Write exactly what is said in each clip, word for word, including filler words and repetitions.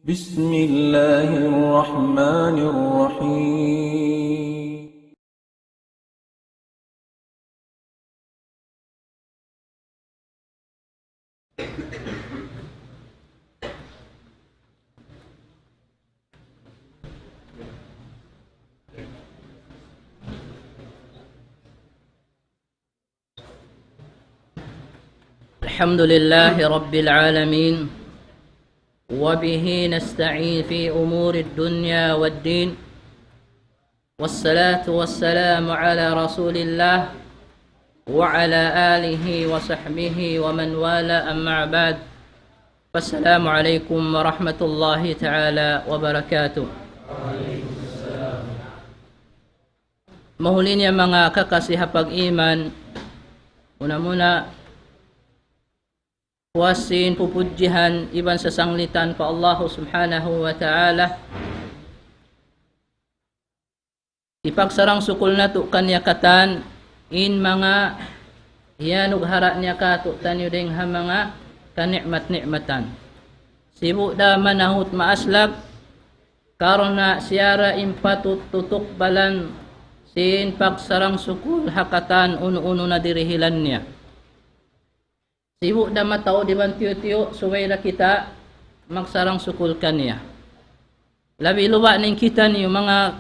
بسم الله الرحمن الرحيم. الحمد لله رب العالمين، وبه نستعين في أمور الدنيا والدين، والصلاة والسلام على رسول الله وعلى آله وصحبه ومن والاه، أما بعد. فالسلام عليكم ورحمة الله تعالى وبركاته. Mahuli niya manga kakasi ha pag-iman, muna-muna, puas sin pupudjihan iban sasanglitan pa Allahu Subhanahu wa Ta'ala. Hipagsarang-sukul natu' kaniya katan in manga hiyanughara' niya kātu'niyu dayng ha manga kani'mat-ni'matan. Sibu' da manahut maaslag, karna' siya ra in patut tutukbalan sin pagsarang-sukul ha katan unu-unu na dirihilan niya. Sibu' da mataud iban tiyu'-tiyu', subay da kita magsarang-sukul kaniya. Labi-labi na in kitaniyu manga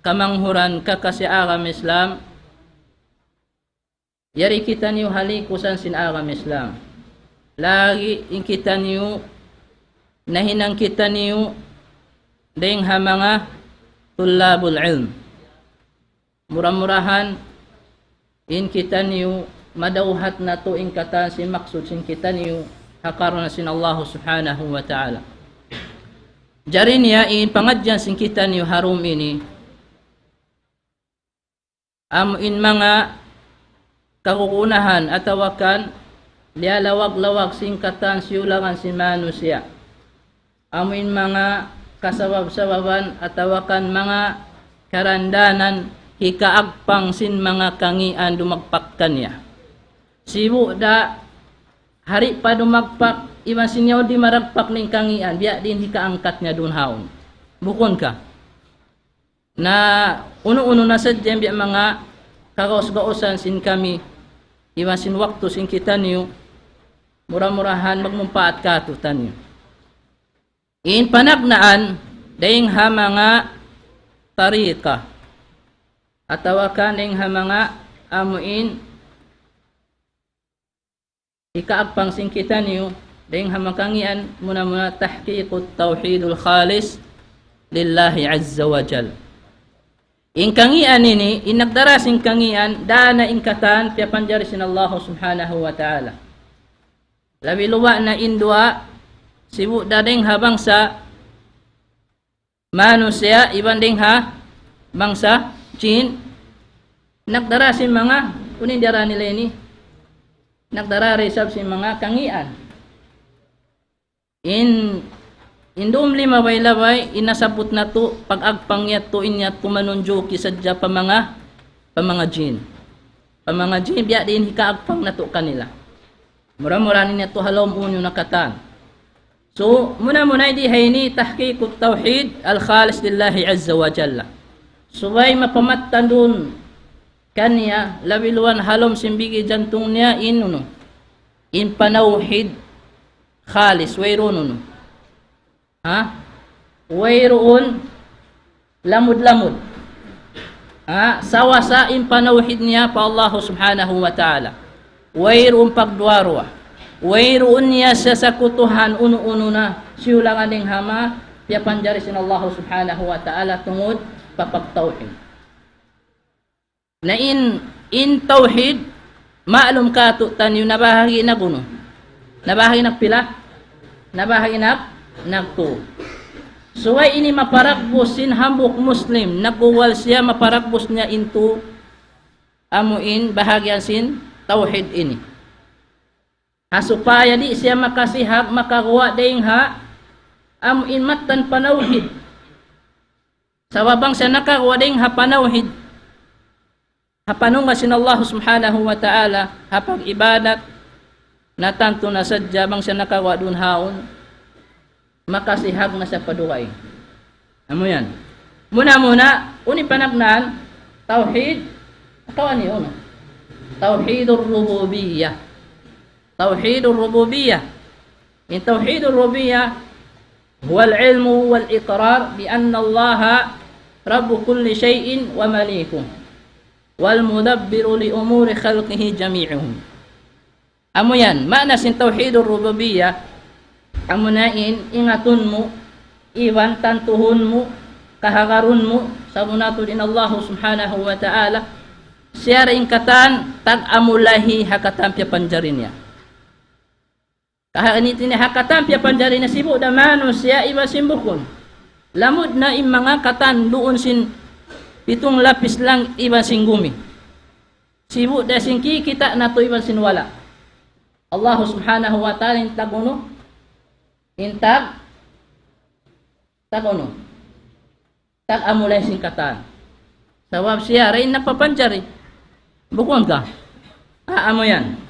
kamanghuran kakasi agama Islam, yari kitaniyu ha likusan sin agama Islam. Lagi' in kitaniyu, nahinang kitaniyu dayng ha manga tullabul ilm. Mura-murahan in kitaniyu madawhat natu' in katan sin maksud sin kitaniyu ha karna' sin Allahu Subhanahu wa Ta'ala. Jari niya in pangadjian sin kitaniyu ha dum ini, amu in manga kagunahan atawa kan liyalawag-lawag sin katan siyulangan sin manusiya'. Amu in manga kasabab-sababan atawa kan manga karandanan hikaagpang sin manga kangīan dumagpak kaniya. Sibu' da hari pa dumagpak, iban sin yaun di' madagpak in kangīan, biya' diin hikaangkat niya duun haun. Bukun ka. Na unu-unu na sadja in biya' manga kagaus-gausan sin kami, iban sin waktu sin kitaniyu, mura-murahan magmumpaat kātu'niyu. In panagnaan, dayng ha manga tariqa, atawa kan dayng ha manga amu in hikaagpang sin kitaniyu, dayng ha manga kangīan, muna-muna تحقيق التوحيد الخالص لله عز وجل. In kangīan ini, in nagdara sin kangīan, dana in katan piyapanjari sin Allahu Subhanahu wa Ta'ala. Labi-labi na in duwa, sibu' da dayng ha bangsa manusiya' iban dayng ha bangsa jin, nagdara sin manga, unu in diyara nila ini, nagdara da isab sin manga kangīan. In, in dum limabay-labay, in nasabbut natu', pag-agpang yadtu, in yadtu manunjuki sadja pa manga, pa manga jin. Pa manga jin, biya' diin hikaagpang natu' kanila. Mura-murahan in yadtu ha lawm unu na katan. So, muna-muna di ha ini تحقيق التوحيد الخالص لله عز وجل. Subay mapamattan duun kaniya, labi-labi na ha lawm sin bigi jantung niya in unu. In panawhid khalis, wayruun unu. Ha? Wayruun lamud-lamud. Ha? Sawasa in panawhid niya pa Allahu Subhanahu wa Ta'ala. Wayruun pagduwa-ruwa. Wayruun niya sasakutuhan unu-unu na siyulangan dayng ha manga piyapanjari sin Allahu Subhanahu wa Ta'ala tungud pa pagtawhid. Na in, in tawhid, ma'lum kātu'niyu nabahagi' nag-unu. Nabahagi' nagpila? Nabahagi' nag-, nagtu. Subay ini maparagbus sin hambuuk Muslim, nagguwal siya maparagbus niya in tu, amu in bahagian sin tawhid ini. Ha supaya di' siya makasihag, makaguwa' dayng ha, amu in mattan panawhid. Sabab bang siya nakaguwa' dayng ha panawhid, ha panunggal sin Allah Subhanahu wa Ta'ala, ha pag-ibadat, na tantu na sadja bang siya nakaguwa' duun haun, makasihag na siya pa dugaing. Amu yan. Muna-muna, unu in panagnaan, tawhid, kawa niyu, unu? Tawhidur rububiyyah. Tawhidur rububiyyah. In tawhidur rububiyyah, هو العلم والإقرار بأن الله رب كل شيء ومليكه والمدبر لأمور خلقه جميعهم. Amu yan, maana sin tawhidur rububiyyah, amu na in ingatun mu, iban tantuhun mu, kahagarun mu, sabunnal tuud in Allah subhanahu wa ta'ala, siya ra in katan tag-amulahi ha katan piyapanjari niya. Kaha ini tini ha katan piyapanjari niya sibu' da manusiya' iban sin bukun. Lamud na in manga katan duun sin pitung lapis langit iban sin gumi. Sibu' da sin kikita' natu' iban sin wala'. Allah subhanahu wa ta'ala in tag-unu, in tag, tag-unu, tag-amulahi sin katan. Sabab siya ra in nagpapanjari. Bukun ka? Ah, amu yan.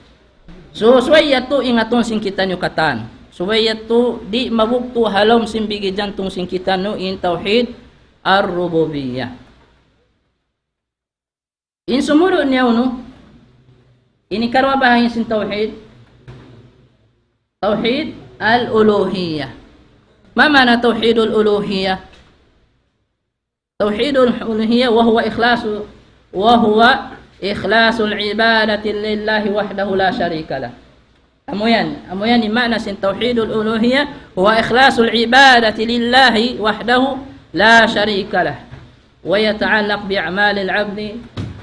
So, subay yadtu ingatun sin kitaniyu katan. Subay yadtu di' mabugtu' ha lawm sin bigi jantung sin kitaniyu in tawhid ar-rububiyyah. In sumunud niya unu, in hikaruwa bahagi sin tawhid, tawhid al-uluhiyyah. ما معنى توحيد الألوهية؟ توحيد الألوهية وهو إخلاص، وهو إخلاص العبادة لله وحده لا شريك له. Amu yan, amu yan in maana sin tawhidul uluhiyyah, هو إخلاص العبادة لله وحده لا شريك له، ويتعلق بأعمال العبد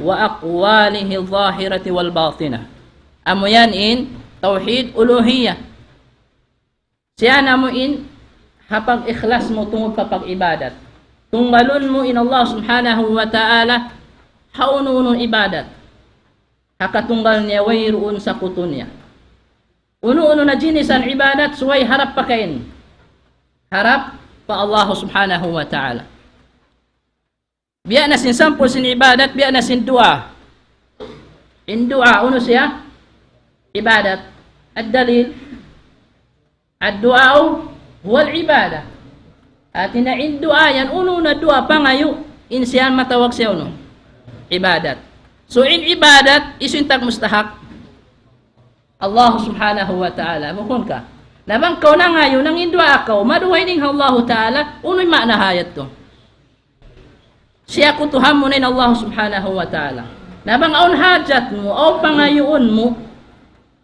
وأقواله الظاهرة والباطنة. Amu yan in tawhid uluhiyyah. Siya na amu in ha pag-ikhlas mu tungud pa pag-ibadat. Tunggalun mu in Allah subhanahu wa ta'ala ha unu-unu ibadat. Ha katunggal niya wayruun sakutu niya. Unu-unu na jinisan ibadat, subay harap pa kain. Harap pa Allah subhanahu wa ta'ala. Biya' na sin sampul sin ibadat, biya' na sin duwaa. In duwaa, unu siya? Ibadat. الدليل، الدعاء هو العبادة. Hāti niya in duwaa yan, unu na duwaa pangayu', in siya matawag siya unu? Ibadat. So in ibadat, hisiyu in tagmustahak? Allah subhanahu wa ta'ala. Bukun ka? Na bang kaw nangayu', nanginduwaa kaw, maduwaa in ha Allah ta'ala, unu in maana ha ayat tu? Siya kutuhan mu na in Allah subhanahu wa ta'ala. Na bang awn hajat mu, awn pangayuun mu,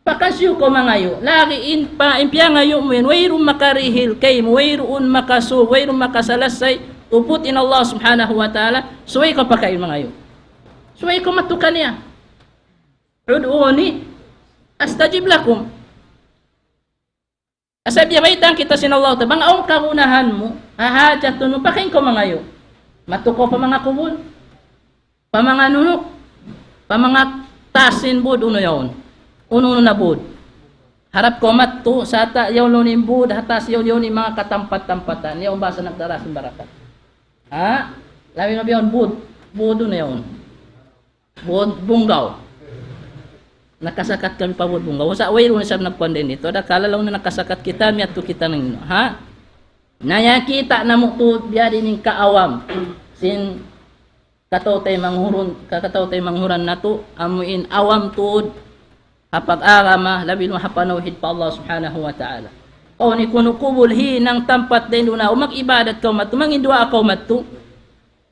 pakansiyu kaw mangayu'. Lagi' in pa, in piyangayu' mu yan, wayruun makarihil kaymu, wayruun makasub, wayruun makasalassay, tuput in Allah subhanahu wa ta'ala, subay kaw pa kain mangayu'. Subay kaw madtu kaniya. ادعوني أستجب لكم. Asal biya' baytaan kita sin Allah Ta'ala, bang awn kagunahan mu, ha hajatun mu, pa kain kaw mangayu'. Madtu kaw pa manga kubul, pa manga nunuk, pa manga taas sin būd, unu yaun. Unu-unu na būd. Harap kaw madtu, sarta' yaun in būd, ha taas yaun, yaun in manga katampat-tampatan, yaun bahasa nagdara sin barakat. Ha? Labi na biya' yaun būd, būd unu yaun. Būd bunggaw. Nakasakat kami pa būd bunggaw. Sa' wayruun isab nagkuwan dayn didtu. Ada kala laung niya nakasakat kita, miyadtu kita nang inu. Ha? Na yan kita' namu' tuud biya' diin in kaawam sin kataw-taymanghuran, ka-, kataw-taymanghuran natu', amu in awam tuud ha pag-agama, labi na ha panawhid pa Allah subhanahu wa ta'ala. Kaw ini kunu' kubul hinang tampat dayn duun na, mag-ibadat kaw madtu, manginduwaa kaw madtu.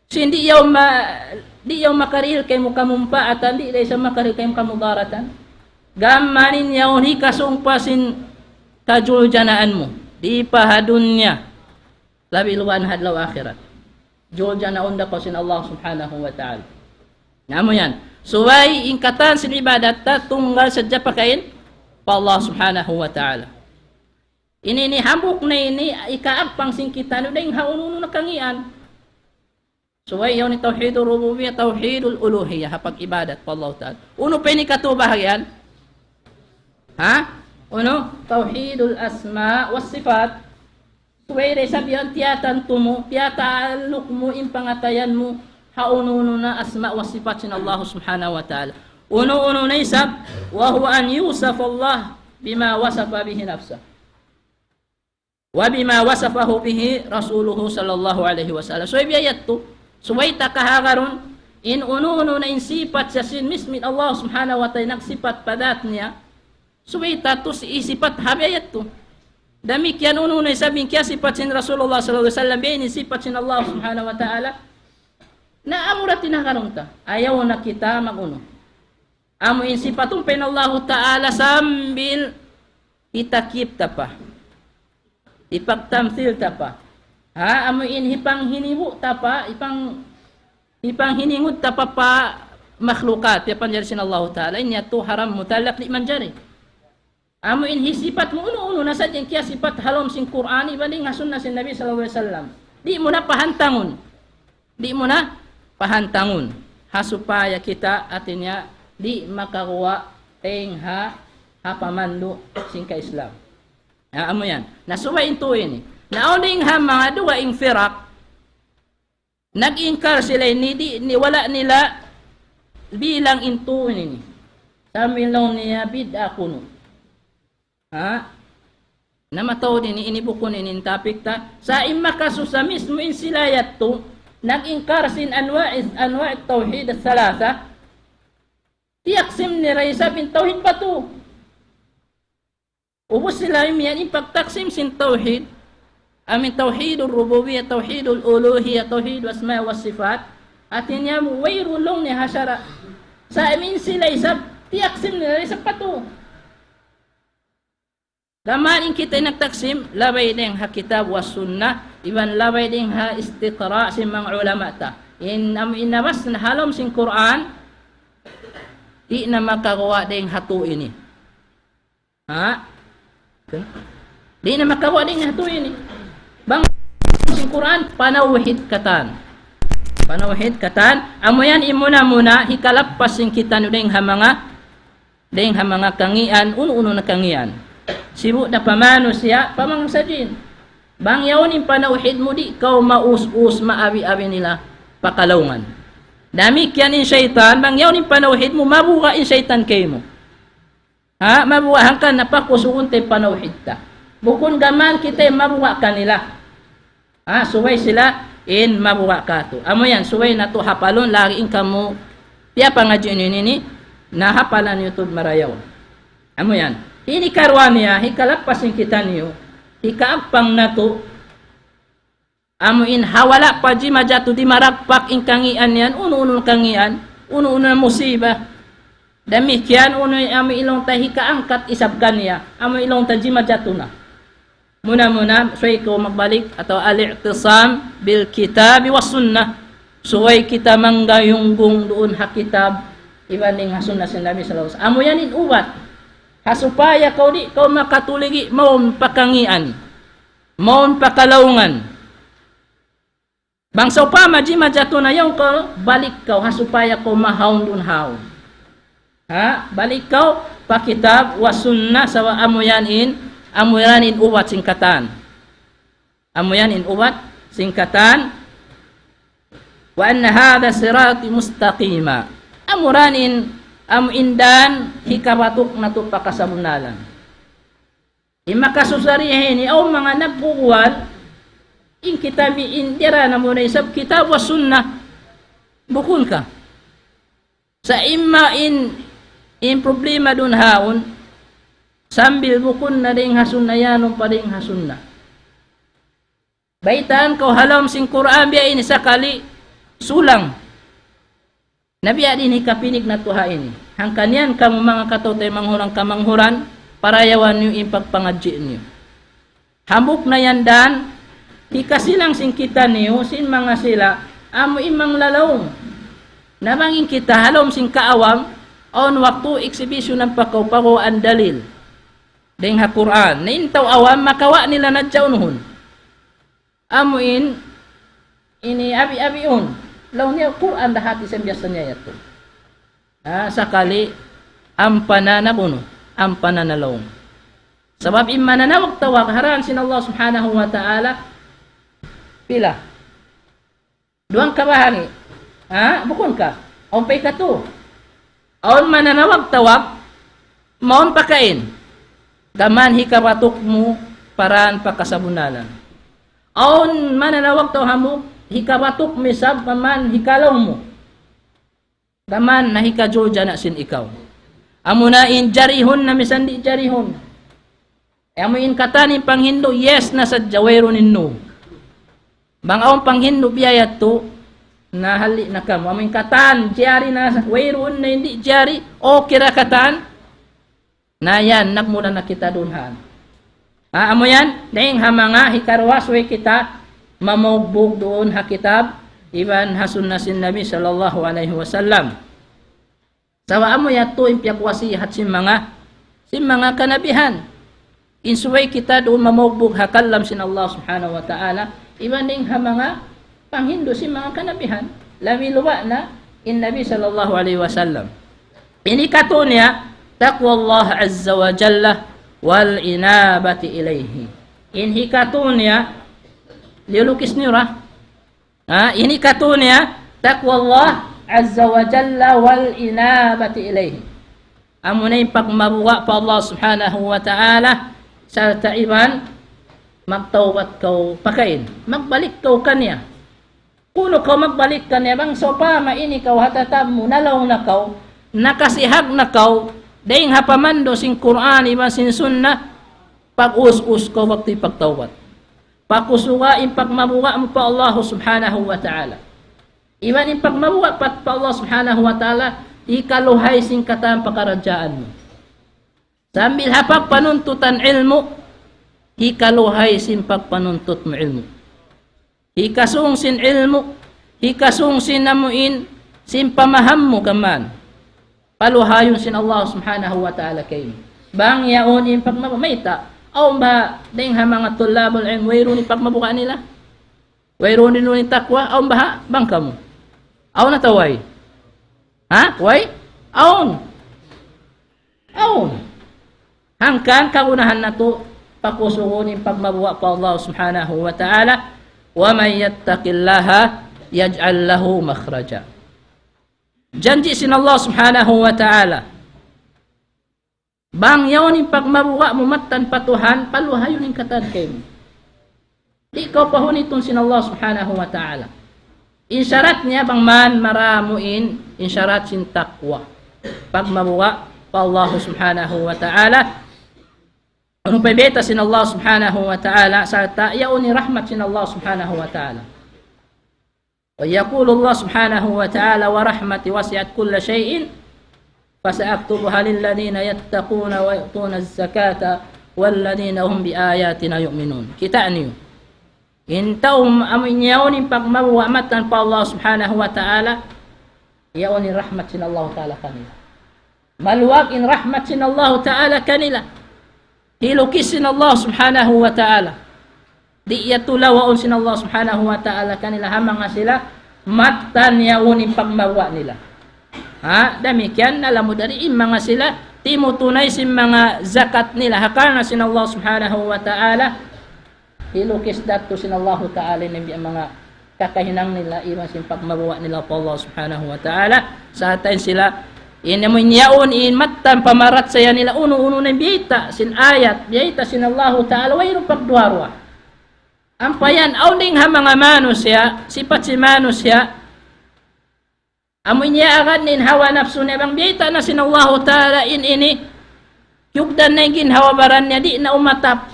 Sin di' yaun ma-, di' yaun makarihil kaymu kamumpaatan, di' da isab makarihil kaymu kamudaratan. Gam mayan yaun hikasūng pa sin kajuljanaan mu. Di' pa ha dunya. Labi luba' na ha adlaw akhirat. Juljanaun da kaw sin Allah subhanahu wa ta'ala. Na amu yan. Subay in katan sin ibadat ta tunggal sadja pa kain pa Allah subhanahu wa ta'ala. Ini, ini hambuuk na ini, ikaagpang sin kitaniyu dayn ha unu-unu na kangīan. Subay yaun in tawhidul rububiyyah, tawhidul uluhiyyah, ha pag-ibadat pa Allah Ta'ala. Unu pa ini katu' bahagian? Ha? Unu? Tawhidul asma was sifat. Subay da isab yan tiyatantu mu, tiyataalluk mu, in pangatayan mu, ha unu-unu na asma wa sifat sin Allah subhanahu wa ta'ala. Unu-unu na isab, وهو أن يوصف الله بما وصف به نفسه. وبما وصفه به رسوله صلى الله عليه وسلم. So, biya' yadtu, subay ta kahagarun, in unu-unu na in sipat sa sin mismo in Allah subhanahu wa ta'ala nagsipat pa dhat niya, subay ta tuud sipat ha biya' yadtu. Damikkiyan unu-unu isab in kiyasipat sin Rasulullah sallallahu alayhi wasallam, biya' ini sipat sin Allah subhanahu wa ta'ala. Na amu ra in tinakarun ta. Ayaw na kita mag-unu. Amu in sipatun pa in Allahu ta'ala sambil hitakip ta pa. Hipagtamthil ta pa. Ha, amu in hipanghinibu ta pa, hipang-, hipanghiningud ta pa pa makhlukat, piyapanjari sin Allahu ta'ala. In yadtu haram mutlak, di' manjari. Amu in hisipat mu unu-unu na sadja in kiyasipat ha lawm sin Qur'an, iban dayn ha sunnah sin Nabi sallallahu alayhi wasallam. Di' mu na pahantangun. Di' mu na pahantangun. Ha supaya kita, hati niya, di' makaguwa' dayn ha, ha pamandu' sin ka-Islam. Ha, amu yan. Na subay in tū ini. Na awn dayn ha manga dugaing firaq, nag-ingkar sila ini, di', ini wala' nila bilang in tū ini. Sambil laung niya bid'a kunu'. Ha? Na mataud ini, ini bukun ini in topic ta. Sa' in makasusa mismo in sila yadtu, nag-ingkar sin anwa', anwa' tawhid as-salasa. Tiyaksim nila isab in tawhid pa tū. Ubus sila imiyan in pagtaksim sin tawhid. Amu in tawhidul rububiyyah, tawhidul uluhiyyah, tawhidul asma wa sifat. Hati niya mu wayruun laung niya ha sara'. Sa' amu in sila isab, tiyaksim nila isab pa tū. Gām in kita in nagtaksim, labay dayn ha kitab wa sunnah, iban labay dayn ha istiqra' sin manga ulama ta. In amu in nabas na ha lawm sin Qur'an, di' na makaguwa' dayn ha tū ini. Ha? Di' na makaguwa' dayn ha tū ini. Bang sin Qur'an, panawhid katan. Panawhid katan. Amu yan in muna-muna, hikalappas sin kitaniyu dayn ha manga, dayn ha manga kangīan, unu-unu na kangīan. Sibu' da pa manusiya', pa manga jin. Bang yaun in panawhid mu di' kaw maus-us, maabi-abi nila pakalaungan. Damikkiyan in saytan, bang yaun in panawhid mu, mabuga' in saytan kaymu. Ha, mabuga' hangkan na pakusugun ta in panawhid ta. Bukun gām kita in mabuga' kanila. Ha, subay sila in mabuga' kātu'. Amu yan, subay natu' hapalun, lagi' in kamu, piyapangadji' niyu ini, na hapalan niyu tuud marayaw. Amu yan. Ini karuwa niya, hikalappas in kitaniyu, hikaagpang natu', amu in ha wala' pa jimajatu dimaragpak in kangīan yan, unu-unu kangīan, unu-unu na musiba. Damikkiyan unu amu in laung ta hikaangkat isab kaniya, amu in laung ta jimajatu na. Muna-muna, subay kaw magbalik atawa al-i'tisam bil kitab wa sunnah. Subay kita manggayunggung duun ha kitab, iban dayn ha sunnah sin Nabi sallallahu alayhi wasallam. Amu yan in ubat. Ha supaya kaw di' kaw makatuligi mawn pa kangīan. Mawn pa kalaungan. Bang sawpama jimajatu na yaun kaw, balik kaw ha supaya kaw mahaun duun haun. Ha? Balik kaw pa kitab wa sunnah, sabab amu yan in, amu yan in ubat sin katan. Amu yan in ubat sin katan. وأن هذا صراطي مستقيما. Amu yan in, amu in dan hikabatuk natu' pa kasabunnalan. In makasusa di ha ini, awn manga nagguguwal, in kitab in dira na muna isab kitab wa sunnah. Bukun ka. Sa' imma in, in problema duun haun, sambil bukun na dayn ha sunnah, yaun pa dayn ha sunnah. Baytaan kaw ha lawm sin Qur'an biya' ini sakali sulang. Na biya' diin hikapinig natu' ha ini. Hangkan yan kamu manga kataw-taymanghuran-kamanghuran, parayawan niyu in pagpangadji' niyu. Hambuuk na yan dan, hikasilang sin kitaniyu, sin manga sila, amu in manglalaung. Na bang in kita ha lawm sin kaawam, awn waktu exhibition ampa kaw paguwaan dalil. Dayn ha Qur'an. Na in tau awam, makawa' nila na jaunhun. Amu in, ini abi-abiun. Laung niya Qur'an da hati sin biya' sa niya yadtu. Ah, sakali, ampa na nabunu', ampa na nalaung. Sabab in mananawag-tawag ha dān sin Allah Subhanahu wa Ta'ala, pila? Duwang kabahagi'. Ha? Bukun ka? Awn pa hikatū. Awn mananawag-tawag, mawn pa kain. Gām hikabatuk mu, paraan pa kasabunnalan. Awn mananawag tau hambuuk, hikabatuk mu isab, pa man hikalaung mu. Gām na hikajulja na sin ikaw. Amuna in jarihun na misan di' jarihun. Amu in katan in panghindu', yes na sadja, wayruun in no. Bang awn panghindu' biya' yadtu, na hali na kamu. Amu in katan, jari na, wayruun na in di' jari, okay ra katan. Na yan, nagmula na kita duun han. Ha, amu yan, dayn ha manga hikaruwa subay kita mamugbug duun ha kitab, iban ha sunna sin Nabi sallallahu alayhi wasallam. Sabab amu yadtu in piyagwasihat sin manga, sin manga kanabihan. In subay kita duun mamugbug ha kalam sin Allah subhanahu wa ta'ala, iban dayn ha manga panghindu' sin manga kanabihan, labi luba' na in Nabi sallallahu alayhi wasallam. Ini katu' niya, taqwa Allah azza wa jalla wal inabati ilayhi. In hikatu' niya, liyulukis niyu ra. Ha, ini katu' niya, taqwa Allah azza wa jalla wal inabati ilayhi. Amuna in pagmabuga' pa Allah subhanahu wa ta'ala, sarta' iban magtawbat kaw pakain. Magbalik kaw kaniya. Kunu' kaw magbalik kaniya, bang sawpama ini kaw ha tatab mu, nalaung na kaw, nakasihag na kaw, dayn ha pamandu' sin Qur'an iban sin Sunnah, pag-us-us kaw waktu pagtawbat. Pakusuga in pagmabuga' mu pa Allah subhanahu wa ta'ala. Iban in pagmabuga' pa, pa Allah subhanahu wa ta'ala, hikaluhay sin katan pakaradjaan mu. Sambil ha pagpanuntutan ilmu', hikaluhay sin pagpanuntut mu ilmu'. Hikasung sin ilmu', hikasung sin amuin, sin pamaham mu kaman. Paluhayun sin Allah subhanahu wa ta'ala kaymu. Bang yaun in pagmamayta', awn ba dayn ha manga tullabul ilm, wayruun in pagmabuga' nila? Wayruun in taqwa, awn baha', bang kamu. Awn atawa way? Ha? Way? Awn. Awn. Hangkan kagunahan natu', pakusugun in pagmabuga' pa Allah subhanahu wa ta'ala, وَمَن يَتَّقِ اللَّهَ يَجْعَل لَّهُ مَخْرَجًا. Janji' sin Allah subhanahu wa ta'ala. Bang yaun in pagmabuga' mu mattan pa Tuhan, paluhayun in katan kaymu. Di' kaw pahunitun sin Allah subhanahu wa ta'ala. In sharat niya bang man maramu in, in sharat sin taqwa. Pagmabuga' pa Allah subhanahu wa ta'ala. Unu pa in bayta' sin Allah subhanahu wa ta'ala, sarta' yaun in rahmat sin Allah subhanahu wa ta'ala. ويقول الله سبحانه وتعالى: وَرَحْمَتِي وَسِعَتْ كُلَّ شَيْءٍ فَسَأَكْتُبُهَا لِلَّذِينَ يَتَّقُونَ وَيُؤْتُونَ الزَّكَاةَ وَالَّذِينَ هُمْ بِآيَاتِنَا يُؤْمِنُونَ. Kita' niyu. In tau amu in yaun in pagmabuga' mattan pa Allah subhanahu wa ta'ala, yaun in rahmat sin Allah ta'ala kanila. Maluag in rahmat sin Allah ta'ala kanila. Hilukis sin Allah subhanahu wa ta'ala. Di' yadtu lawaun sin Allah subhanahu wa ta'ala kanila ha manga sila mattan yaun in pagmabuga' nila. Ha, damikkiyan na lamud da in manga sila timutunay sin manga zakat nila ha karna' sin Allah subhanahu wa ta'ala. Hilukis da yadtu sin Allahu ta'ala in manga kakahinang nila iban sin pagmabuga' nila pa Allah subhanahu wa ta'ala. Sarta' in sila, in amu in yaun in mattan pamarachaya nila unu-unu na in biyayta' sin ayat, biyayta' sin Allahu ta'ala, wayruun pagduwa-ruwa. Ampa yan, awn dayn ha manga manusiya', sipat sin manusiya', amu in iyaagad niya in hawa napsu niya, bang biyayta' na sin Allahu ta'ala in ini, kiyugdan na in ginhawa-baran niya, di' na umatap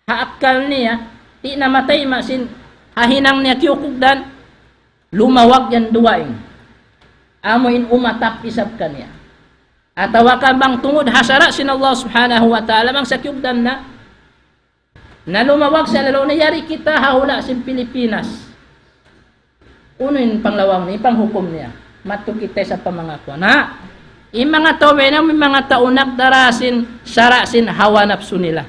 ha akkal niya, di' na matayma' sin ha hinang niya kiyukugdan, lumawag yan dugaing. Amu in umatap isab kaniya. Atawa ka bang tungud ha sara' sin Allah subhanahu wa ta'ala, bang sa kiyugdan na, na lumawag sa lalaw na, yari kita ha hula' sin Pilipinas. Unu in panglawag niya, in panghukum niya. Madtu kita isab pa manga kuwan. Na, in manga tau biya' na, in manga tau nagdara sin sara' sin hawa napsu nila.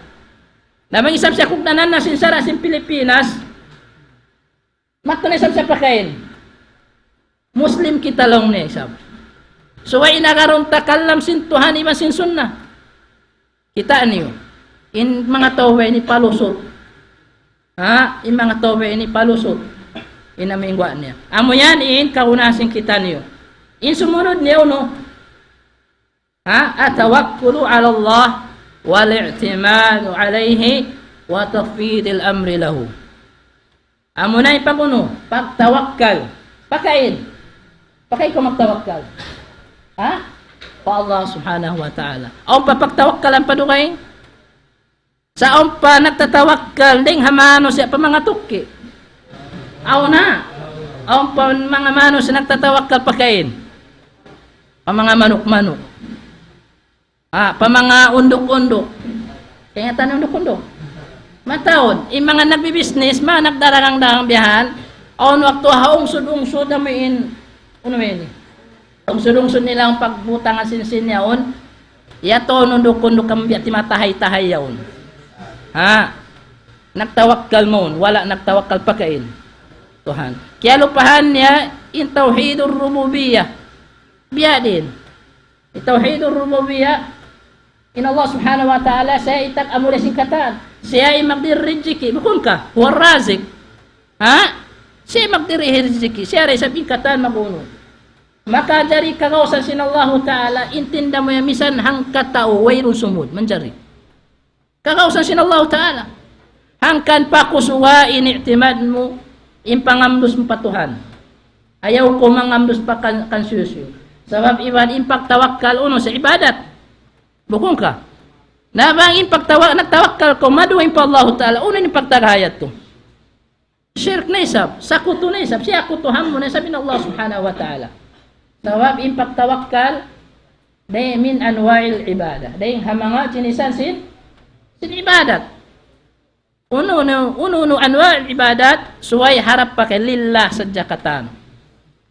Na bang isab siya kugdanan na sin sara' sin Pilipinas, madtu na isab siya pakain. Muslim kita laung niya isab. So, way nagarun ta kalam sin Tuhan iban sin Sunnah. Kita' niyu. In manga tau biya' ini palusut. Ha? In manga tau biya' ini palusut. In amu in guwa' niya. Amu yan in kagunahan sin kitaniyu. In sumunud niya unu? Ha? التوكل على الله والاعتماد عليه وتفويض الأمر له. Amuna in pag-unu, pagtawakkal. Pakain. Pakain kaw magtawakkal. Ha? Pa Allah subhanahu wa ta'ala. Awn pa pagtawakkalan pa dugaing? Sa' awn pa nagtatawakkal dayn ha manusiya' pa manga tukki'. Awn na. Awn pa manga manusiya' nagtatawakkal pakain. Pa manga manuk-manuk. Ha, pa manga unduk-unduk. Kaingatan unduk-unduk. Mataud, in manga nagbibisnis, manga nagdaragang-dagang biya' yan, awn waktu ha ungsud-ungsud amu in, unu ini? Ungsud-ungsud nila in pagbutangan sin-sin yaun, yadtu unduk-unduk amu biya' timatahay-tahay yaun. Ha? Nagtawakkal mawn, wala' nagtawakkal pakain. Tuhan. Kiyalupahan niya in tawhidur rububiyyah. Biya' diin. In tawhidur rububiyyah, in Allah subhanahu wa ta'ala, siya in tag-amuli sin katan. Siya in magdihil rijiki', bukun ka? Huwa razik. Ha? Siya in magdihil rijiki', siya da isab in katan mag-unu. Makajari kagausan sin Allahu ta'ala, in tinda mu yan misan hangka tau, wayruun sumud, manjari. Kagausan sin Allahu ta'ala. Hangkan pakusuwa in i'timad mu, in pangamdus mu pa Tuhan. Ayaw kaw mangamdus pa kan, kan suysuy. Sabab iban in pagtawakkal unu sa ibadat. Bukun ka? Na bang in pagtawa-, nagtawakkal kaw, maduwa in pa Allahu ta'ala, unu in pagtagayat tu? Shirk na isab, sakutu na isab, siyakutuhan mu na isab in Allah subhanahu wa ta'ala. Sabab in pagtawakkal, dayn min anwa'il ibadah. Dayn ha manga jinisan sin, sin ibadat. Unu-unu, unu-unu anwa'il ibadat, subay harap pa kay lillah sadja katan.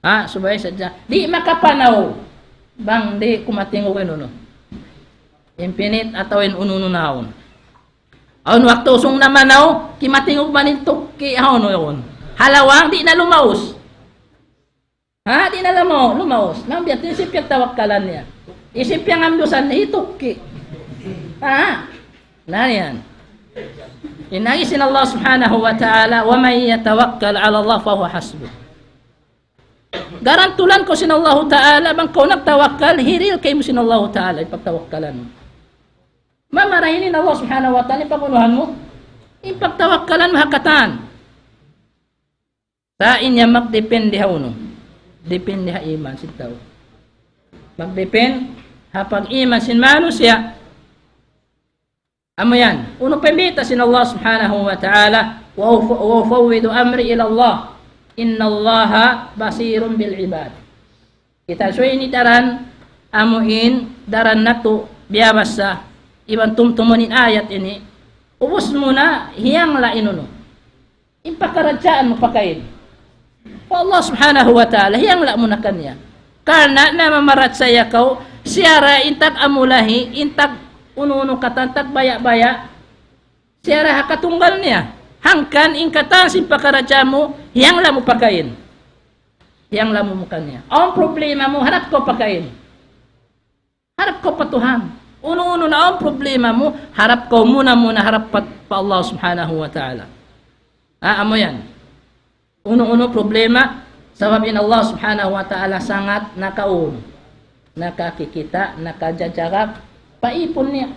Ha, subay sadja. Di' makapanaw, bang di' kumatingug in unu. Infinite atawa in unu-unu na yaun. Awn waktu usung na manaw, kimatingug man in tukki', ha, unu yaun. Ha lawang, di' na lumaus. Ha, di' na lumaw-, lumaus. Nang biya' sin piyagtawakkalan niya. Isin piyangamdusan niya, hi tukki'. Ha? Na yan. In agi sin Allah subhanahu wa ta'ala, ومن يتوكل على الله فهو حسبه. Garantulan kaw sin Allahu ta'ala, bang kaw nagtawakkal, hiril kaymu sin Allahu ta'ala, in pagtawakkalan mu. Mamarahin in Allah subhanahu wa ta'ala, in pag-unuhan mu, in pagtawakkalan mu ha katan. Sa' in yan magdepende ha unu. Depende ha iman sin tau. Magdepende ha pag-iman sin manusiya'. Amu yan. Unu pa in bayta' sin Allah subhanahu wa ta'ala, وأف-، وأفوض أمري إلى الله إن الله بصير بالعباد. Kita subay ini daran, amu in daran natu' biyabasa, iban tumtumun in ayat ini. Ubus mu na, hiyangla' in unu. In pakaradjaan mu pakain. Pa Allah subhanahu wa ta'ala, hiyangla' mu na kaniya. Karna' namamarachaya kaw, siya ra in tag-amulahi, in tag-unu-unu katan, tagbaya'-baya', siya ra ha katunggal niya. Hangkan in katan sin pakaradjaan mu, hiyangla' mu pakain. Hiyangla' mu kaniya. Awn problema mu, harap kaw pakain. Harap kaw pa Tuhan. Unu-unu na awn problema mu, harap kaw muna-muna harap pa, pa Allah subhanahu wa ta'ala. Ah, amu yan. Unu-unu problema, sabab in Allah subhanahu wa ta'ala sangat nakaun, nakakikita', nakajajarak, pa ipun niya.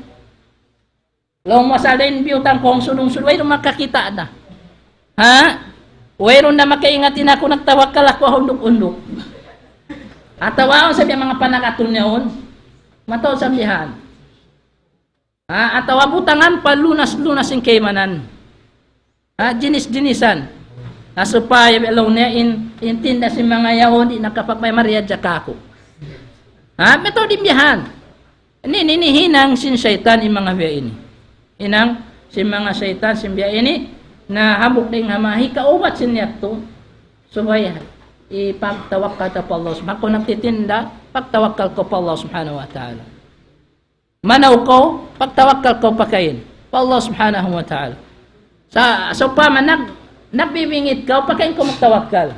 Laung mu asal da in biyutang ku ha ungsud-ungsud, wayruun makakita' da. Ha? Wayruun da makaingat in aku nagtawakkal aku ha unduk-unduk. Atawa awn sa biya' manga panakatun niya yaun. Mataud sa bihan. Ha? Atawa butangan pa lunas-lunas in kaimanan. Ha? Jinis-jinisan. Ha, supaya biya' laung niya in, in tinda sin manga yaun di' nakapagbaya' mariyadja kaku'. Ha? Mataud in bihan. Ini, ini hinang sin saytan in manga biya' ini. Hinang sin manga saytan sin biya' ini, na hambuuk dayn ha manga hikaubat sin yadtu, subay ipagtawakkal ta pa Allah. Bang kaw nagtitinda, pagtawakkal kaw pa Allah subhanahu wa ta'ala. Manaw kaw, pagtawakkal kaw pakain pa Allah subhanahu wa ta'ala. Sa', sawpama nag-, nagbibingit kaw, pakain kaw magtawakkal.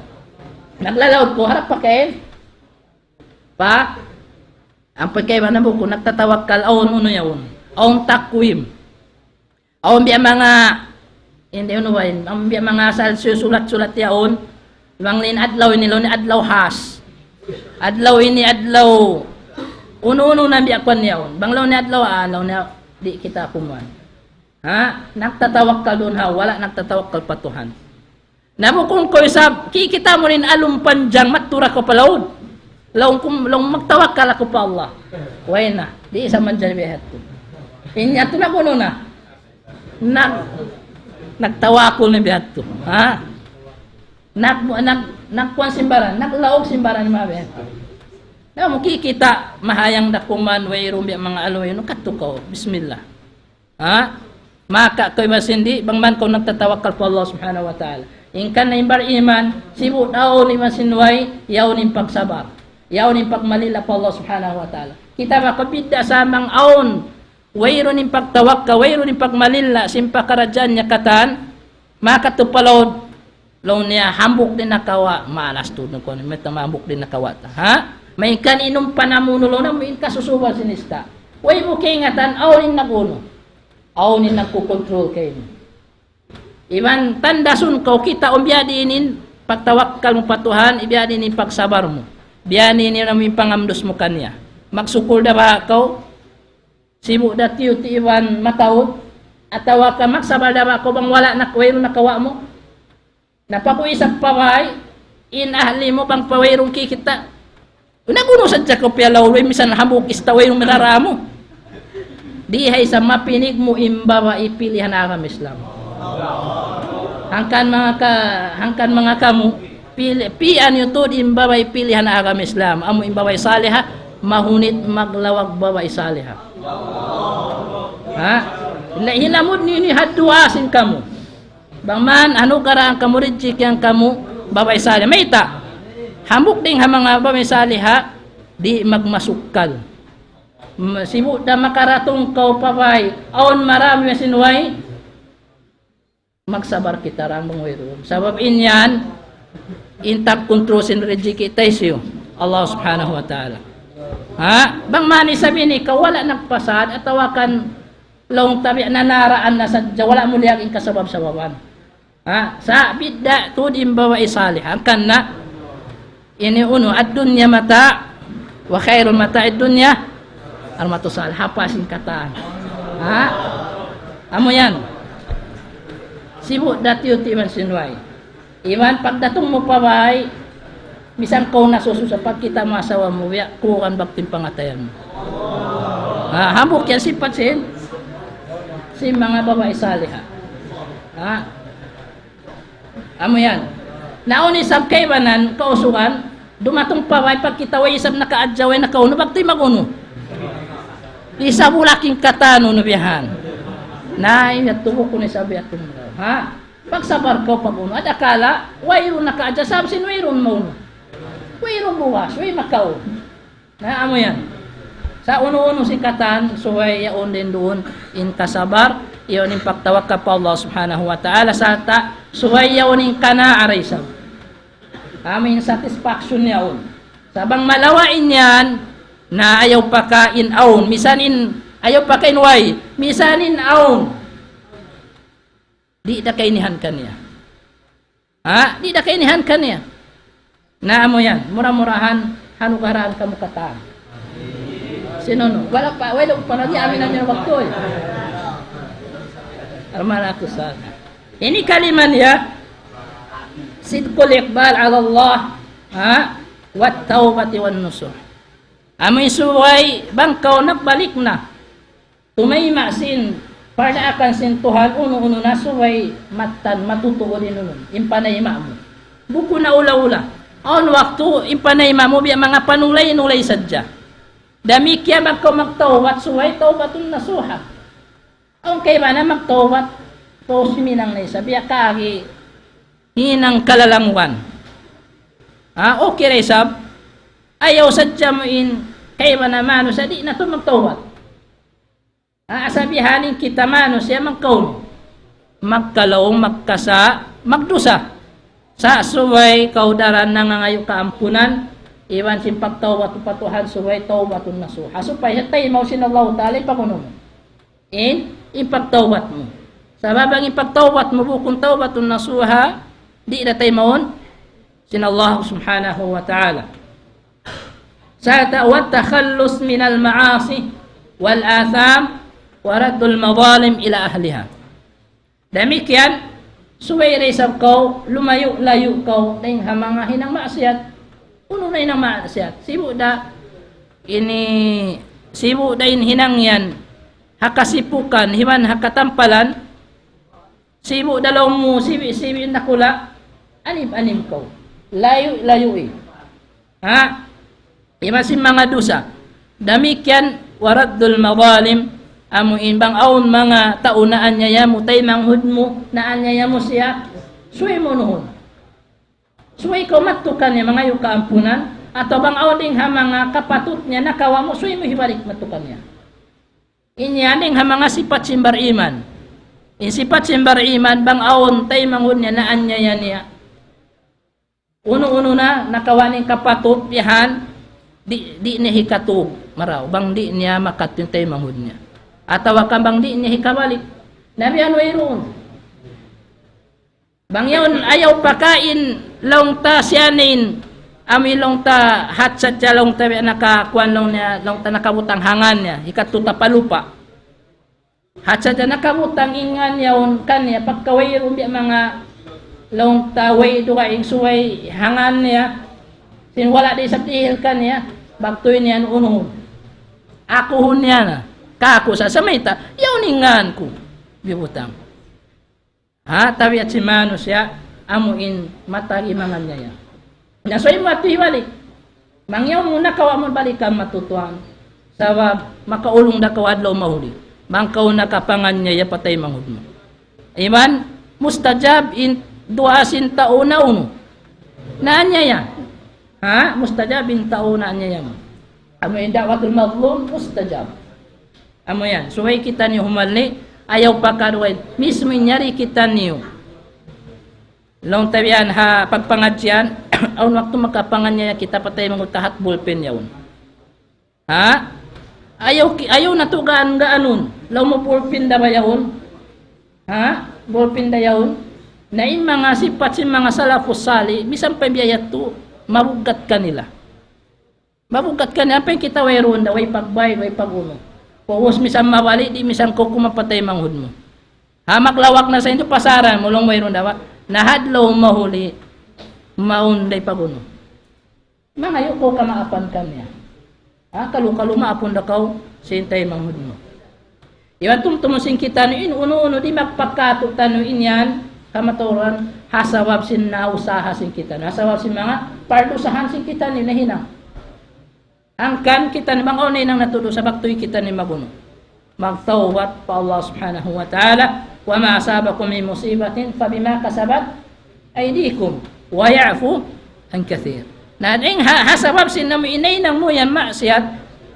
Naglalaud kaw, harap pakain. Pa, amu pa kaibanan bukun nagtatawakkal, awn unu yaun. Awn takwim. Awn biya' manga, hindi unu ba yun, awn biya' manga asal sulat-sulat yaun. Bang laung adlaw ini, laung adlaw has. Adlaw ini, adlaw unu-unu na biya' kuwan yaun. Bang laung adlaw, ah, laung di' kita kumuan. Ha? Nagtatawakkal duun ha, wala' nagtatawakkal pa Tuhan. Na bukun kaw isab, kikita' mu in alum panjang, matura kaw pa laud. Laung ku, laung magtawakkal aku pa Allah. Way na, di' sa manjari biya' hādtu. In yadtu nag-unu na. Nag-, nagtawakkul na biya' hādtu. Ha? Nag-, nag-, nagkuwan sin baran, naglaug sin baran in manga biya' hādtu. Na mu kikita', mahayang da kuman, wayruun biya' manga alum, wayruun, kadtu kaw, bismillah. Ha? Maka kaw iban sin di', bang man kaw nagtatawakkal pa Allah Subhanahu wa Ta'ala. In kan na in bar-iman, sibu' da awn iban sin way, yaun in pagsabar. Yaun in pagmalilla pa Allah Subhanahu wa Ta'ala. Kita' ba, kabidda' sa bang awn, wayruun in pagtawakkal, wayruun in pagmalilla, sin pakaradjaan niya katan, maka tu pa laud, laung niya, hambuuk da in nakawa', malas tuud na kuwan, mayta' hambuuk da in nakawa' ta, ha? Malayngkan in umpa namu' laung niya, in kasusuban sin ista'. Way mu kaingatan, awn in nag-unu. Awn in nagkukontrol kaymu. Iban tandasun kaw kita' um biya' diin in pagtawakkal mu pa Tuhan, biya' diin in pagsabar mu. Biya' diin in amu in pangamdus mu kaniya. Magsukul da ba kaw, sibu' da tiyuti' iban mataud, atawa ka magsabar da ba kaw bang wala' na, wayruun nakawa' mu. Na pag-uwi' isab pa bay, in ahli mu bang pa wayruun kikita'. Nag-unu sadja kaw piyalaw, way misan hambuuk ista' wayruun mirara mu. Di' ha isab mapinig mu in babai pilihan agama Islam. Hangkan manga ka-, hangkan manga kamu, pili-, pi'an niyu tuud in babai pilihan agama Islam. Amu in babai saliha, mahunit maglawag babai saliha. Ha? Na hinamud niyu ini ha duwaa sin kamu. Bang man, anugarahan kamu, rijiki yan kamu, babai saliha. Mayta'? Hambuuk dayn ha manga babai saliha, di' magmasukkal. Ma-, sibu' da makaratung kaw pa bay, awn marami sin way, magsabar kita ra bang wayruun. Sabab in yan, in tagkontrol sin rijiki ta hisiyu, Allah Subhanahu wa Ta'ala. Ha? Bang man isab ini, kaw wala' nagpasad, atawa kan laung ta biya' nanaraan na sadja, wala' mu liyag in kasabab-sababan. Ha? Sa' bidda' tuud in babai salih. Hangkan na, ini unu, الدنيا متاع وخير متاع الدنيا المرأة الصالحة. Hapa sin katan. Ha? Amu yan. Sibu' da tiyuti' iban sin way. Iban pagdatung mu pa bay, misan kaw nasususa, pagkita' mu asawa mu, biya' kuwan bakti in pangatayan mu. Ha, hambuuk yan sipat sin, sin manga babai saliha. Ha? Amu yan. Na awn isab kaibanan, kausugan, dumatung pa bay, pagkita' way isab nakaadjaw, way nakaunu, bakti mag-unu. Isab wala' king katanu na biya' yan. Na, in yadtu bukun isab yadtu. Ha? Pagsabar kaw pag-unu. Adakala', wayruun nakaadjaw, sabab sin wayruun maunu. Wayruun bugas, way makaunu. Na, amu yan. Sa' unu-unu sin katan, subay yaun duun in kasabar, yaun in pagtawakkal pa Allah Subhanahu wa Ta'ala, sarta' subay yaun in kanaa da isab. Amu in satisfaction yaun. Sa' bang malawa' in yan, na ayaw pa ka in awn, misan in, ayaw pa ka in way, misan in awn. Di' da kainihan kaniya. Ha? Di' da kainihan kaniya. Na amu yan, mura-murahan, hanugaraan kamu katan. Sin unu, wala' pa, wala' pa lagi, amin, amin, waktu, eh. Arman aku sa. Ini kalima niya, صدق الإقبال على الله, ha? والتوبة والنصوح. Amu in subay, bang kaw nagbalik na. Tumayma' sin, pardaakan sin Tuhan, unu-unu na subay mattan, matutuud in unu, in panayma' mu. Bukun na ula-ula. Awn waktu, in panayma' mu, biya' manga panulay-nulay sadja. Damikkiyan bang kaw magtawbat, subay tawbatun nasuha. Awn kaibanan magtawbat, tau siminang na isab, biya' kaagi hinang kalalanguan. Ha, okay ra isab, ayaw sadja mu in kaibanan manusiya', di' na tuud magtawbat. Ha, asabihan in kita manusiya' magkaun, magkalaung, magkasa', magdusa. Sa' subay kaw daran nangangayu' kaampunan, iban sin pagtawbat pa Tuhan subay tawbatun nasuha. Supaya taymaun sin Allahu Ta'ala in pag-unu mu. In, in pagtawbat mu. Sabab bang in pagtawbat mu bukun tawbatun nasuha, di' da taymaun sin Allah Subhanahu wa Ta'ala. Sarta' والتخلص من المعاصي والآثام ورد المظالم إلى أهلها. Damikkiyan, subay da isab kaw, lumayu'-layu' kaw, dayn ha manga hinang maksiat. Unu na hinang maksiat? Sibu' da, ini, sibu' da in hinang yan, ha kasipukan, iban ha katampalan, sibu' da laung mu, sibi'-sibi' dakula', anim-anim kaw. Layu'-layui. Ha? Iban sin manga dusa. Damikkiyan, ورد المظالم, amu in bang awn manga tau naanyaya mu, taymanghud mu, naanyaya mu siya, subay mu unuhun. Subay kaw madtu kaniya mangayu' kaampunan, atawa bang awn dayn ha manga kapatut niya nakawa' mu, subay mu hibalik madtu kaniya. In yan dayn ha manga sipat sin bariman. In sipat sin bariman, bang awn taymanghud niya naanyaya niya, unu-unu na nakawa' niya in kapatut, bihan, di', di' niya hikatug marayaw, bang di' niya makadtu in taymanghud niya. Atawa ka bang di' niya hikabalik. Na bihan wayruun. Bang yaun, ayaw pakain, laung ta siya in, amu in laung ta, hat sadja laung ta, nakakuan laung niya, laung ta nakabutang ha ngan niya, hikadtu ta pa lupa'. Hat sadja nakabutang in ngan yaun kaniya, pagka wayruun biya' manga laung ta way dugaing subay ha ngan niya, sin wala' da isab dihil kaniya, bagtuy niya unu-unuhun. Akuhun niya na, kaku' sa samayta', yaun in ngan ku, bibutang. Ha, tabiat sin manusiya', amu in matagi mangan niya yan. Na subay mu atu hibalik. Bang yaun mu nakawa' mu balikan matutuan. Sabab makaulung da kaw adlaw mahuli. Bang kaw nakapangan niya ya patay manghud mu. Iban mustajab in duwaa sin tau na unu. Naanyaya. Ha, mustajab in tau naanyaya mu. Amu in da'watul mazlum mustajab. Amu yan. Subay kitaniyu humalli', ayaw pakaduwain. Mismu in yari kitaniyu. Laung ta biya' ha pagpangadjian, awn waktu makapangan niya kita patay manghud ta hat bulpen yaun. Ha? Ayaw ki-, ayaw natu' gaan-gaanun. Laung mu bulpen da ba yaun? Ha? Bulpen da yaun? Na in manga sipat sin manga salafus salih, misan pa biya' yadtu, mabugat kanila. Mabugat kaniya, ampa in kita wayruun da, way pagbayad, way pag-unu. Pag'ubus misan mabali', di' misan kaw kuman patay manghud mu. Ha, maglawak na sa indu' pasaran mu, laung wayruun da ba. Na ha adlaw mahuli, mawn da in pag-unu. Mangayu' kaw kamaapan kaniya. Ha, kalu-kalu maapun da kaw, sin taymanghud mu. Iban tumtumun sin kitaniyu in unu-unu di' magpakatu' taniyu in yan, kamatauran, ha sabab sin nausaha sin kitaniyu. Ha sabab sin manga pardusahan sin kitaniyu nahinang. Hangkan kitaniyu bang awn nahinang natu' dusa, bagtuy kitaniyu mag-unu. Magtawbat pa Allah Subhanahu wa Ta'ala. وما أصابكم من مصيبة فبما كسبت أيديكم ويعفو عن كثير. Na, dayn ha, ha sabab sin amu in nahinang mu yan maksiat,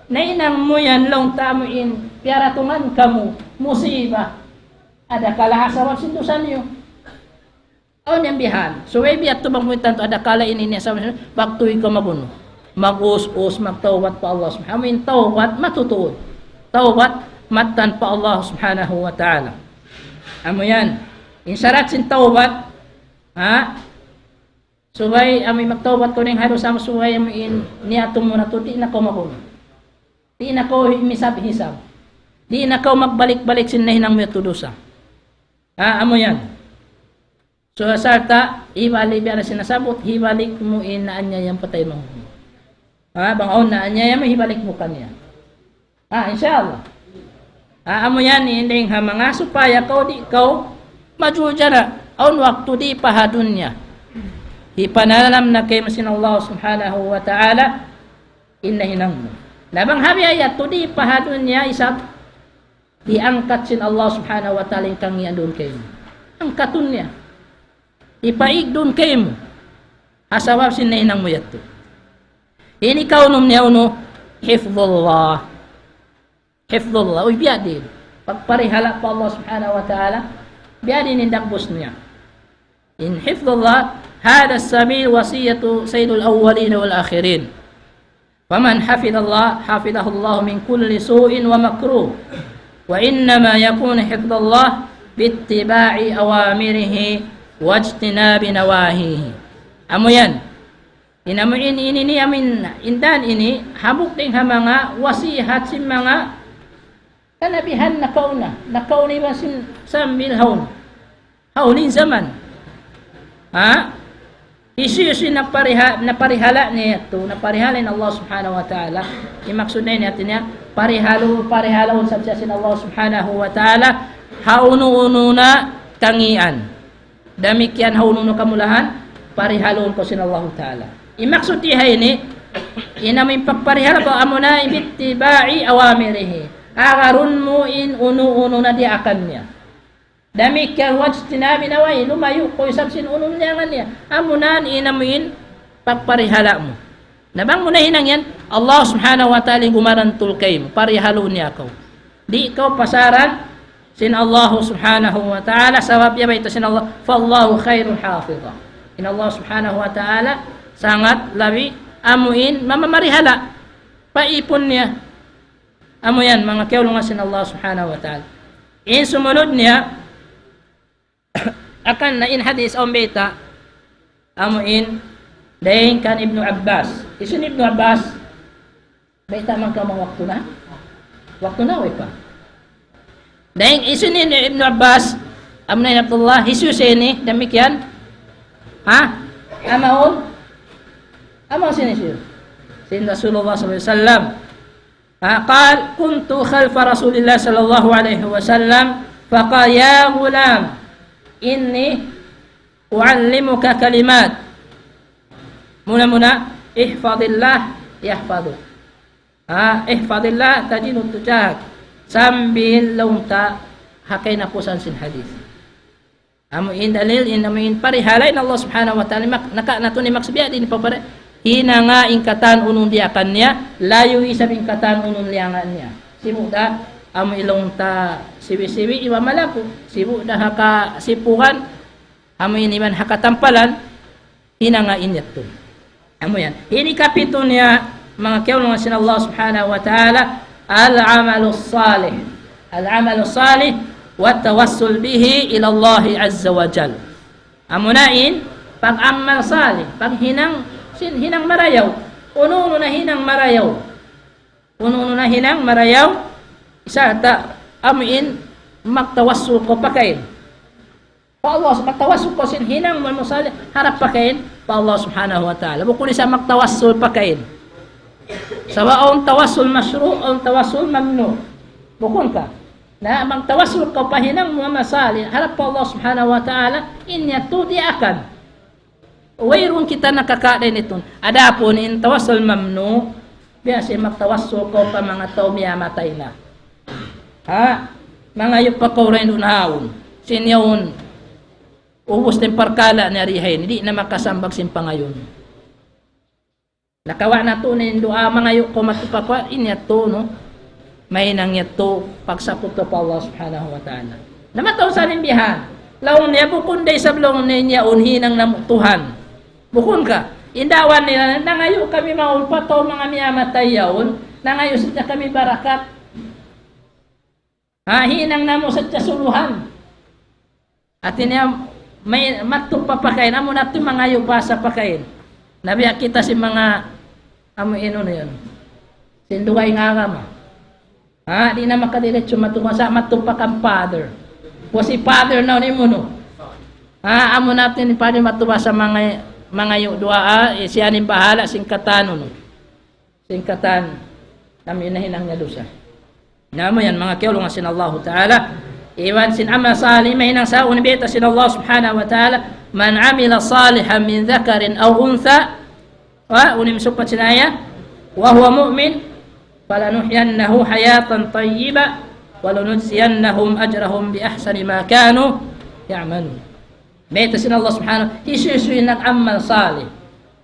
nahinang mu yan laung ta amu in piyaratungan kamu, musiba. Adakala ha sabab sin dusa niyu. Awn yan bihan. So, way biya' tu bang kumitan tu adakala ini niya sabab sin, bagtuy kaw mag-unu. Mag-us-us, magtawbat pa Allah Subhanahu. Amu in tawbat matutuud. Tawbat mattan pa Allah Subhanahu wa Ta'ala. Amu yan. In sarat sin tawbat, ha? Subay amu in magtawbat kaw dayn ha dusa mu, subay amu in niyatun mu na tu, di' na kaw mag-unu. Di' na kaw misab-hisab. Di' na kaw magbalik-balik sin nahinang mu yadtu dusa. Ha, amu yan. So, sarta', hibalik biya' na sin nasabbut, hibalik mu in naanyaya mu patay manghud mu. Ha, bang awn naanyaya mu, hibalik mu kaniya. Ah, insya Allah. Ah, amu yan in dayn ha manga supaya kaw di' kaw majujara. Awn waktu di' pa ha dunya. Hipanalam na kaymu sin Allah Subhanahu wa Ta'ala in nahinang mu. Na bang ha biya' yadtu di' pa ha dunya isab, hiangkat sin Allah Subhanahu wa Ta'ala in kangīan duun kaymu. Angkatun niya. Hipaig duun kaymu. Ha sabab sin nahinang mu yadtu. Ini kaunum niya unu, hifdhullah. Hifdhullah. Uy, biya' diin. Pagparihala' pa Allah Subhanahu wa Ta'ala, biya' diin in dagbus niya. In hifdhullah, هذا السبيل وصية سيد الأولين والآخرين. فمن حفظ الله حفظه الله من كل سوء ومكروه. وإنما يكون حفظ الله باتباع أوامره واجتناب نواهيه. Amu yan. In amu in, in, ini, amu in, in dan ini, hambuuk dayn ha manga wasihat sin manga Kanabihan nakauna, nakauna iban sin sambil hawn. Hawn in jaman. Ha? Hisiyu-siyu in napariha-, naparihala' niya yadtu, naparihala' in Allah Subhanahu wa Ta'ala. In maksud niya ini hati niya, parihalu-, parihalahun sabab siya sin Allah Subhanahu wa Ta'ala, ha unu-unu na kangīan. Damikkiyan ha unu-unu kamulahan, parihalun kaw sin Allahu Ta'ala. In maksud niya ha ini, in amu in pagparihala kaw amuna باتباع أوامره. Agarun mu in unu-unu na diyaakan niya. Damikkiyan واجتناب نواهيه, lumayu' kaw isab sin unu-unu liyangan niya. Amuna in amu in pagparihala' mu. Na bang mu nahinang yan, Allah Subhanahu wa Ta'ala in gumarantul kaymu, parihalun niya kaw. Di' kaw pasaran sin Allah Subhanahu wa Ta'ala, sabab ya bayta' sin Allah, فالله خير حافظا. In Allah Subhanahu wa Ta'ala sangat labi amu in mamamarihala' pa ipun niya. Amu yan, manga kiyaulungan sin Allah Subhanahu wa Ta'ala. In sumunud niya, akan na in hadith awn bayta', amu in, dayn kan Ibnu Abbas. Hisiyu in Ibnu Abbas? Bayta' man kaw bang waktu na? Waktu na, way pa. Dayn hisiyu in Ibnu Abbas, amu na in Abdullah, hisiyu siya ini, damikkiyan? Ha? Amaun? Amaun sin hisiyu? Sin Rasulullah sallallahu alayhi wasallam. Ha, قال: كنت خلف رسول الله صلى الله عليه وسلم فقال: يا غلام، إني أعلمك كلمات. Muna-muna, احفظ الله يحفظك. Ha, احفظ الله تجده تجاهك. Sambil laung ta ha kahinapusan sin hadith. Amu in dalil, in amu in parihala' in Allah Subhanahu wa Ta'ala, mak-, naka-, natu' ni maksud biya' diin pagpari-, hinanga in katan unu in diyaakan niya, layu isab in katan unu in liyangan niya. Sibu' da, amu in laung ta siwi-siwi, iban malaku', sibu' da ha kasipugan, amu in iban ha katampalan, hinanga in yadtu. Amu yan. Ini kapitu niya, manga kiyaulungan sin Allah Subhanahu wa Ta'ala, العمل الصالح. العمل الصالح والتوسل به إلى الله عز وجل. Amuna in, pag-amal salih, paghinang, sin hinang marayaw. Unu-unu na hinang marayaw. Unu-unu na hinang marayaw, isa ta, amu in, magtawassul kaw pakain. Pa Allah, magtawassul kaw sin hinang mu salih, harap pakain, pa Allah Subhanahu wa Ta'ala. Bukun isab magtawassul pakain. Sabab awn tawassul mashru', awn tawassul mamnu'. Bukun ka. Na, magtawassul kaw pa hinang mu amal salih, harap pa Allah Subhanahu wa Ta'ala, in yadtu diyaakan. Wayruun kita nakakadin itun. Adapun in tawassul mamnu', biya' sin magtawassul kaw pa manga tau miyatay na. Ha? Mangayu' pa kaw dayn duun ha yaun. Sin yaun, ubus na in parkala' niya dii ha ini, di' na makasambag sin pangayun. Nakawa' natu' na in duwaa, mangayu' kaw madtu pa kuwan, in yadtu, no? Mahinang yadtu, pagsaput kaw pa Allah Subhanahu wa Ta'ala. Na mataud sa in bihan. Laung niya bukun da isab laung niya in yaun hinang namu' Tuhan. Bukun ka. In daawa nila, nangayu' kami mawn pa tau manga miyatay yaun, nangayu' sadja kami barakat. Ha, hinang namu' sadja suluhan. Hati niya, may madtu pa pakain, amu na yadtu mangayu' bahasa pakain. Na biya' kita sin manga, amu unu na yan. Sin dugaing agama. Ha, di' na makadiretso madtu, sa' madtu pa kan father. Wa si father na unu mu, no? Ha, amu na yadtu in father madtu pa sa' manga, mangayu' duwaa, eh, siya in bahala' sin katan unu. Sin katan, amu in hinang niya dusa. Na amu yan, manga kiyaulungan sin Allahu Ta'ala. Iban sin amal salih, mahinang sa unu in bayta' sin Allah Subhanahu wa Ta'ala, من عمل صالحا من ذكر أو أنثى, wa, unu in supat sin ayat, وهو مؤمن فلنحيينه حياة طيبة ولنجزينهم أجرهم بأحسن ما كانوا يعملون. Bayta' sin Allah Subhanahu, hisiyu-siyu in nag-amal salih.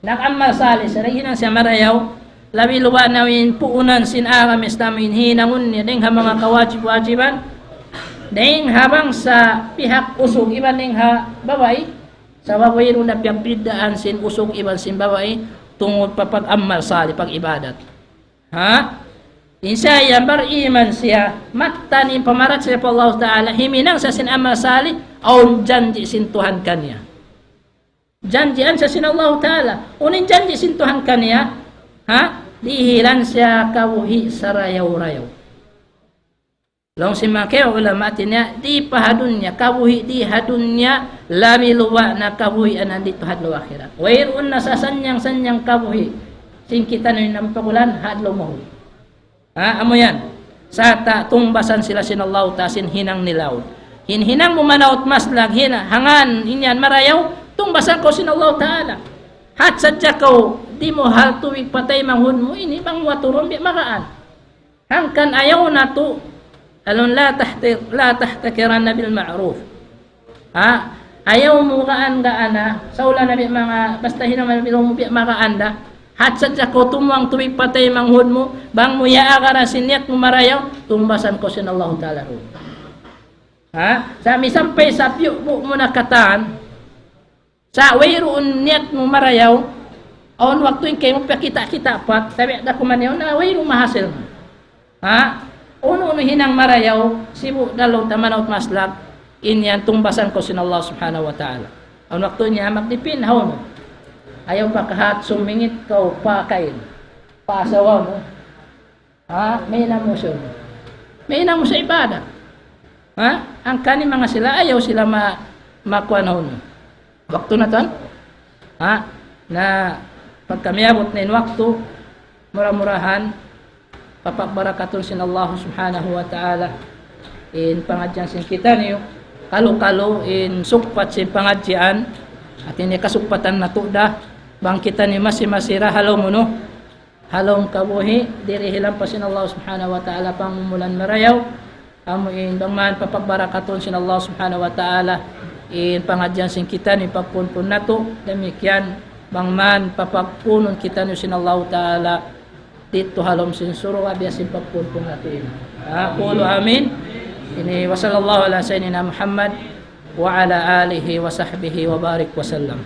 Nag-amal salih, sa' hinang siya marayaw, labi luba' na in puunan sin agama Islam in hinangun niya, dayn ha manga kawajib-wajiban, dayn ha bangsa pihak usug iban dayn ha babai, sabab wayruun na piyagbiddaan sin usug iban sin babai, tungud pa pag-amal salih, pag-ibadat. Ha? In siya yan bariman siya, mattan in pamarachaya pa Allah Ta'ala, himinang siya sin amal salih, awn janji' sin Tuhan kaniya. Janjian siya sin Allah Ta'ala. Unu in janji' sin Tuhan kaniya, ha? Dihilan siya kabuhi' sarayaw-rayaw. Laung sin manga ulama, hāti niya, di' pa ha dunya kabuhi', di' ha dunya labi luba' na kabuhi' anan didtu ha adlaw akhirat. Wayruun na sasannyang-sannyang kabuhi' sin kitaniyu in pagulan ha adlaw mahuli. Ha, amu yan. Sarta' tungbasan sila sin Allahu Ta'ala sin hinang nila yaun. In hinang mu manaut maslag, hina-, hangkan in yan marayaw, tungbasan kaw sin Allahu Ta'ala. Hat sadja kaw, di' mu hal tubig pa taymanghud mu ini, bang mu aturun biya' magaan. Hangkan ayaw natu', alun la tahti-, la tahtakiranna bil ma'ruf. Ha? Ayaw mu gaan-gaana, sa' ula na biya' manga, basta hinang mu biya' manga anda. Hat sadja kaw tumuwang tubig pa taymanghud mu, bang mu yaagaran sin niyat mu marayaw, tungbasan kaw sin Allahu Ta'ala yaun. Ha? Sa' misan pa isab yu' bu mu na katan, sa' wayruun niyat mu marayaw, awn waktu in kaymu piyakita'-kita' pa, tabi' da kuman yaun, na wayruun mahasil. Ha? Unu-unu hinang marayaw, sibu' da laung ta manaut maslag, in yan tungbasan kaw sin Allah Subhanahu wa Ta'ala. Awn waktu niya magdipin, hawnu. Ayaw pa kahat sumingit kaw pa kain. Pa asawa mu. Ha? Mahinang mu siya. Mahinang mu siya ibadat. Ha? Hangkan in manga sila, ayaw sila ma-, makuan hawnu. Waktu na tuwan? Ha? Na pagka miyabut na in waktu, mura-murahan, papagbarakatun sin Allah Subhanahu wa Ta'ala in pangadjian sin kitaniyu, kalu-kalu in sugpat sin pangadjian, hāti niya kasugpatan natu' da, bang kitaniyu masi-masi ra ha lawm unu, ha lawm kabuhi', diri hilampas sin Allah Subhanahu wa Ta'ala pangumulan marayaw, amu in bang man papagbarakatun sin Allah Subhanahu wa Ta'ala in pangadjian sin kitaniyu, pagpunpun natu', damikkiyan bang man papagpunun kitaniyu sin Allah Ta'ala didtu ha lawm sin surga' biya' sin pagpunpun natu' ini. Aqulu amin. Ini wa sallallahu ala sayyidina Muhammad wa ala alihi wa sahbihi wa barik wa sallam.